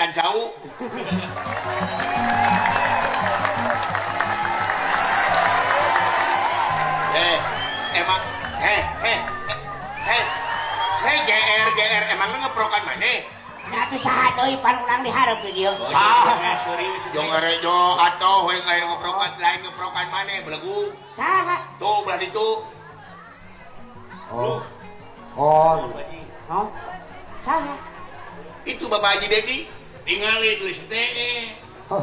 ngeprokan cau. Emang GR emang ngeprokan mana? Nya atuh saha deui pan urang dihareup di dieu. Ah, jong rejo atuh we ngeprokan lain ngeprokan mana belegu. Saha? Tuh belah ditu. Oh. Oh. Oh. Saha? Itu Bapak Haji Dedi. Tingali tulis teh. Oh.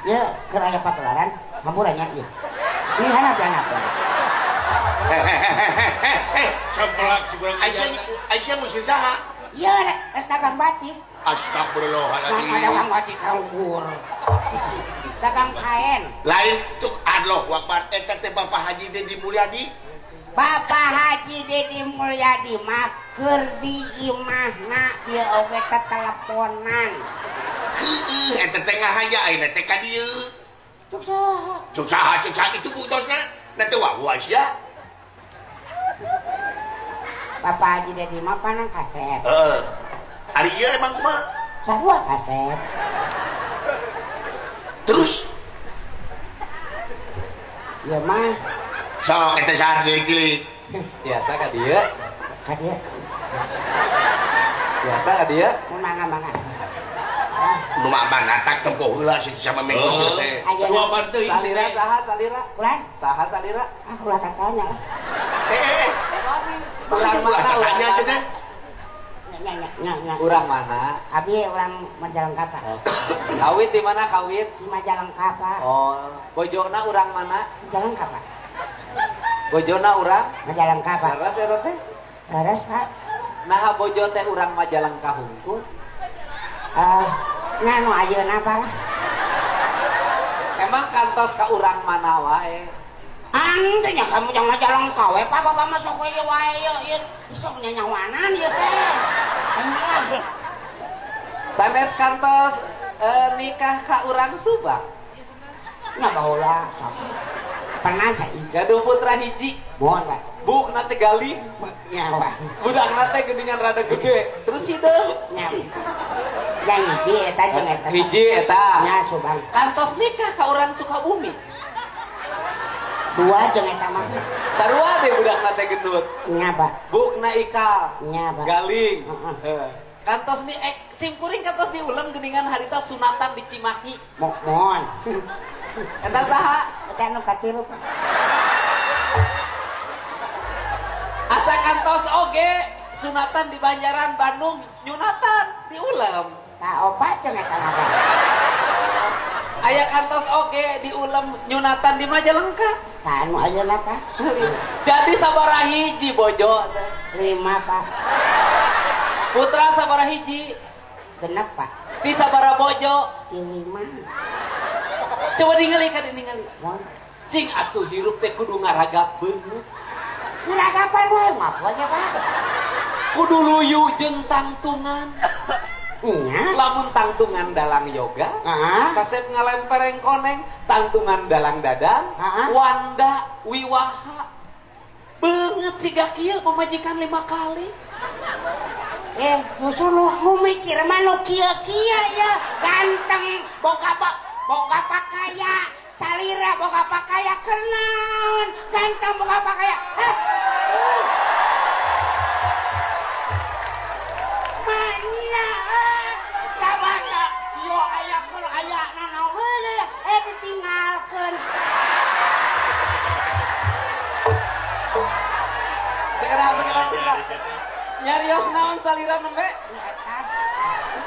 Ya, keur aya pakelaran, hampura nya ieu. Ini hanap hanap. Samplak si kurang. Aisyah musim saha? Iya, rek dagang batik. Astagfirullahaladzim. Dagang batik kaluhur. Dagang kain. Lain tuh Allahu Akbar eta teh Bapak Haji Dedi Mulyadi. Bapak Haji Dedi Mulyadi mah keur di imahna ieu oge teteleponan. Heueuh eta teh ngahaya ayeuna teh ka dieu. Cuk saha? Cuk saha cuk saha itu butosna. Na teu wawuh sia. Bapak Haji Dedi mah panang kasep. Heeh. Ari ieu emang kumaha? Sarua kasep. Terus ieu mah sok eta saha gilik-gilik. Biasa ka dieu. Ka dieu. Biasa ka dieu. Mun mangga-mangga. Nu mah tak tempo heula sih sama mengkos teh. Suapan teuing. Salira saha salira? Kurang? Saha salira? Ah ulah tatanya lah. Urang mana tanya sih teh? Nya. Urang mana? Abi urang Majalengka, Pak. Kawit di mana kawit? Di Majalengka, Pak. Oh, bojona urang mana? Majalengka, Pak. Bojona urang? Majalengka, Pak. Leres eta teh? Leres, Pak. Naha bojo teh urang Majalengka hungkul? Nya nu ayeuna Pak lah. Emang kantos ka urang mana wae? Ante nya kamu jangan Majalengka we, Pak. Bapak mah sok we wae ieu. Sok nyanyawanan ieu teh. Sanes kantos nikah ka urang Subang. Nya baheula sok. Pernah saiki gaduh putra hiji. Mohon, Pak. Bukna teh galih. Nya, Pak. Budakna teh geuningan rada gede. Terus hideung. Nya. Nya hiji eta jeung eta. Hiji eta. Nya Subang. Kantos nikah ka urang Sukabumi. Dua jeung eta mah. Sarua deh budakna teh gendut. Nya, Pak. Bukna ikal. Nya, Pak. Galing. Heeh. Kantos ni simkuring kantos diulem geuningan harita sunatan di Cimahi. Mohon. Eta saha? Eta nu katilu, Pak. Asa kantos oge sunatan di Banjaran Bandung nyunatan diulem. Tah opat jeung eta mah. Aya kantos oge diulem nyunatan di Majalengka. Tah anu ayeuna, Pak. Jadi sabaraha hiji bojo teh? 5, Pak. Putra sabaraha hiji? Genep, Pak. Di sabaraha bojo? Di 5. Coba ningali ka ningali. Cing atuh hirup teh kudu ngaragap beungeut. Ngaragapan wae mah aja, Pak. Kudu luyu jeung tangtungan. Nya. Lamun tangtungan dalang yoga, kasep ngalempereng koneng, tangtungan dalang dadang, wanda wiwaha. Beungeut siga kieu pamajikan 5 kali. Justru nu mikir mah nu kieu-kieu ya, ganteng, boga pakaya, salira boga pakaya kenaon, ganteng boga pakaya. Mana jabata ieu aya keur aya nanaon ditinggalkeun. Segera. Nyarios naon salira nembe?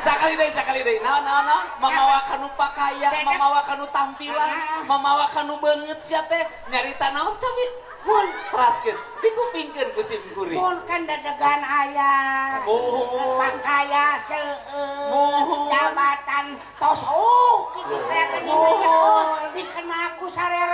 Sakali deui. Naon. Mamawa kanu pakaya, mamawa kanu tampilan, mamawa kanu beungeut sia teh nyarita naon cobi? Mun teraskeun, dikupingkeun ku sim kuring. Mun kan dedegan aya. Pakaya seueur, jabatan tos kitu teh geuning dikenal ku sarerea